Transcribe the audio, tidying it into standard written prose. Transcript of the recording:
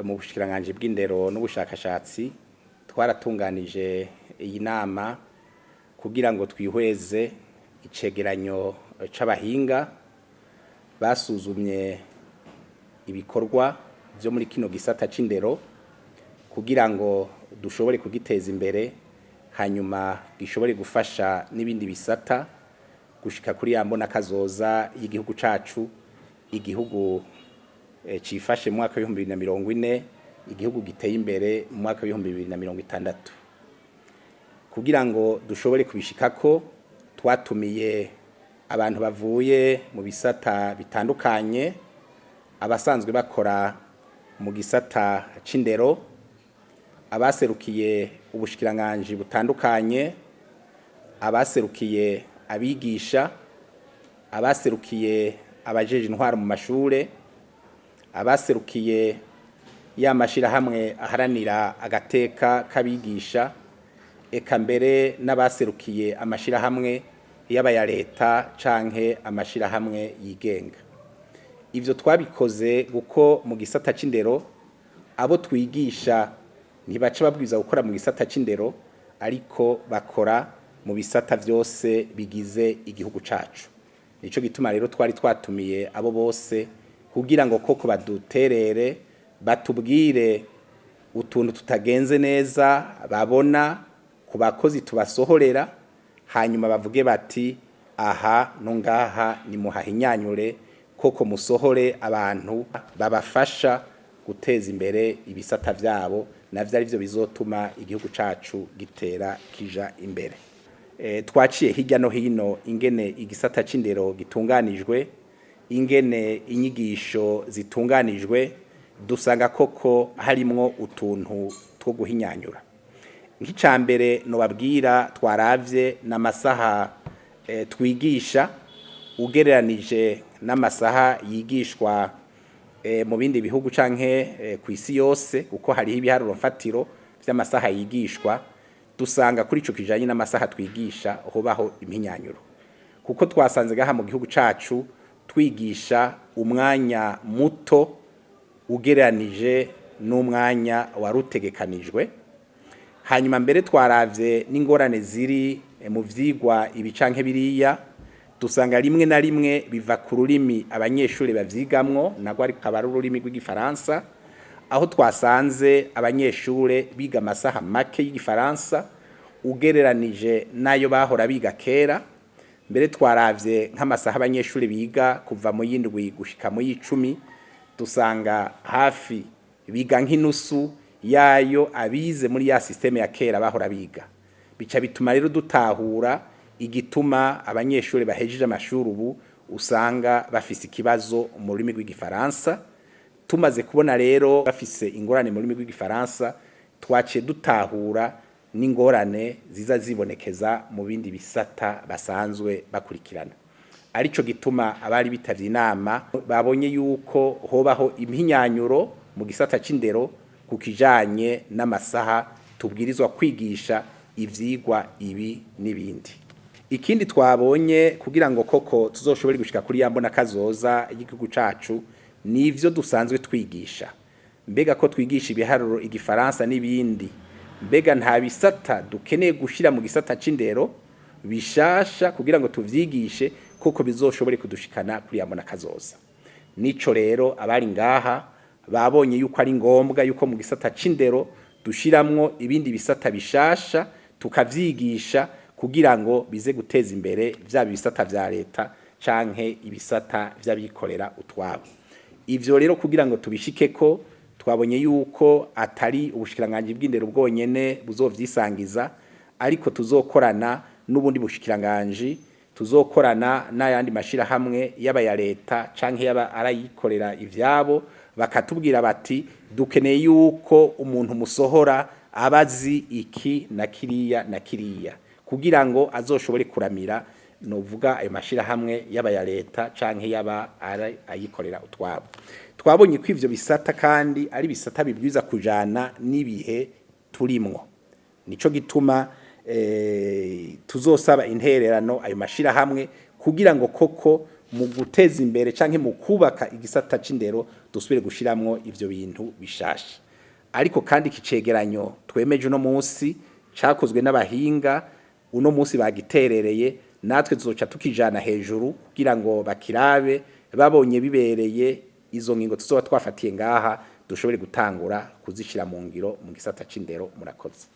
Mu bushikiranganji bw'indero n'ubushakashatsi twaratunganije iyi nama kugira ngo twihweze icegeranyo c'abahinga basuzumye ibikorwa vyo muri kino gisata c'indero, kugira ngo dushobore kugiteza imbere, hanyuma gishobore gufasha n'ibindi bisata gushika kuri ya mbona kazoza y'igihugu cacu, igihugu cifashe mu mwaka w'2040, igihugu giteye imbere mu mwaka w'2060. Kugira ngo dushobore kubishikako, twatumiye abantu bavuye mu bisata bitandukanye, abasanzwe bakora mu gisata c'indero, abaserukiye ubushikiranganji butandukanye, abaserukiye abigisha, abaserukiye abajeje intwaro mu mashure, abaserukiye ya mashirahamwe aharanira agateka k'abigisha, eka mbere n'abaserukiye amashirahamwe yaba ya leta canke amashirahamwe yigenga. Ivyo twabikoze kuko mu gisata c'indero abo twigisha ntibaca babwiza gukora mu gisata c'indero, ariko bakora mu bisata vyose bigize igihugu cacu. Nico gituma rero twari twatumiye abo bose kugira ngo koko baduterere, batubwire utuntu tutagenze neza babona ku bakozi tubasohorera, hanyuma bavuge bati: "Aha no ngaha nimuhahinyanyure, koko musohore abantu babafasha guteza imbere ibisata vyabo, navyo ari vyo bizotuma igihugu cacu gitera kija imbere." Twaciye hirya no hino ingene igisata c'indero gitunganijwe, ingene inyigisho zitunganijwe, dusanga koko harimwo utuntu two guhinyanyura. Nk'ica mbere nobabwira twaravye n'amasaha twigisha ugereranije n'amasaha yigishwa mu bindi bihugu canke kw'isi yose, kuko hariho ibiharuro mfatiro vy'amasaha yigishwa. Dusanga kuri ico kijanye n'amasaha twigisha hobaho impinyanyuro, kuko twasanze gaha mu gihugu cacu twigisha umwanya muto ugereranije n'umwanya warutegekanijwe. Hanyuma mbere twaravye n'ingorane ziri mu vyigwa ibi canke biriya, dusanga rimwe na rimwe biva ku rurimi abanyeshuri bavyigamwo, nagwo akaba ari ururimi rw'igifaransa, aho twasanze abanyeshure biga amasaha make y'igifaransa ugereranije n'ayo bahora biga kera. Mbere twaravye nk'amasaha abanyeshuri biga kuva mu yindwi gushika mu y'icumi, dusanga hafi biga nk'inusu yayo abize muri ya système ya kera bahora biga. Bica bituma rero dutahura igituma abanyeshuri bahejeje amashuri ubu usanga bafise ikibazo mu rurimi rw'igifaransa. Tumaze kubona rero bafise ingorane mu rurimi rw'igifaransa, twaciye dutahura n'ingorane ziza zibonekeza mu bindi bisata basanzwe bakurikirana. Arico gituma abari bitavye inama babonye yuko hobaho impinyanyuro mu gisata c'indero ku kijanye n'amasaha tubwirizwa kwigisha ivyigwa ibi n'ibindi. Ikindi twabonye, kugira ngo koko tuzoshobore gushika kuri ya mbona kazoza y'igihugu cacu, nivyo dusanzwe twigisha. Mbega ko twigisha ibiharuro, igifaransa n'ibindi, mbega nta bisata dukeneye gushira mu gisata c'indero bishasha kugira ngo tuvyigishe, koko bizoshobore kudushikana kuri ya mbona kazoza? Nico rero abari ngaha babonye yuko ari ngombwa yuko mu gisata c'indero dushiramwo ibindi bisata bishasha, tukavyigisha kugira ngo bize guteza imbere vyaba ibisata vya leta canke ibisata vy'abikorera utwabo. Ivyo rero kugira ngo tubishikeko, twabonye yuko atari ubushikiranganji bw'indero bwonyene buzovyisangiza, ariko tuzokorana n'ubundi bushikiranganji, tuzokorana n'ayandi mashirahamwe yaba ya leta canke yaba arayikorera ivyabo, bakatubwira bati: "Dukeneye yuko umuntu musohora abazi iki na kiriya na kiriya, kugira ngo azoshobore kuramira novuga ayo mashirahamwe yaba ya leta canke yaba ayikorera utwabo." Twabonye ko ivyo bisata kandi ari bisata bibwiza kujana n'ibihe turimwo. Nico gituma tuzosaba intererano ayo mashirahamwe kugira ngo koko Mu guteza imbere canke mu kubaka igisata c'indero, dusubire gushiramwo ivyo bintu bishasha. Ariko kandi iki cegeranyo twemeje uno munsi cakozwe n'abahinga, uno munsi bagiterereye, natwe tuzoca tukijana hejuru kugira ngo bakirabe. Babonye bibereye, izo ngingo tuzoba twafatiye ngaha dushobore gutangura kuzishira mu ngiro mu gisata c'indero. Murakoze.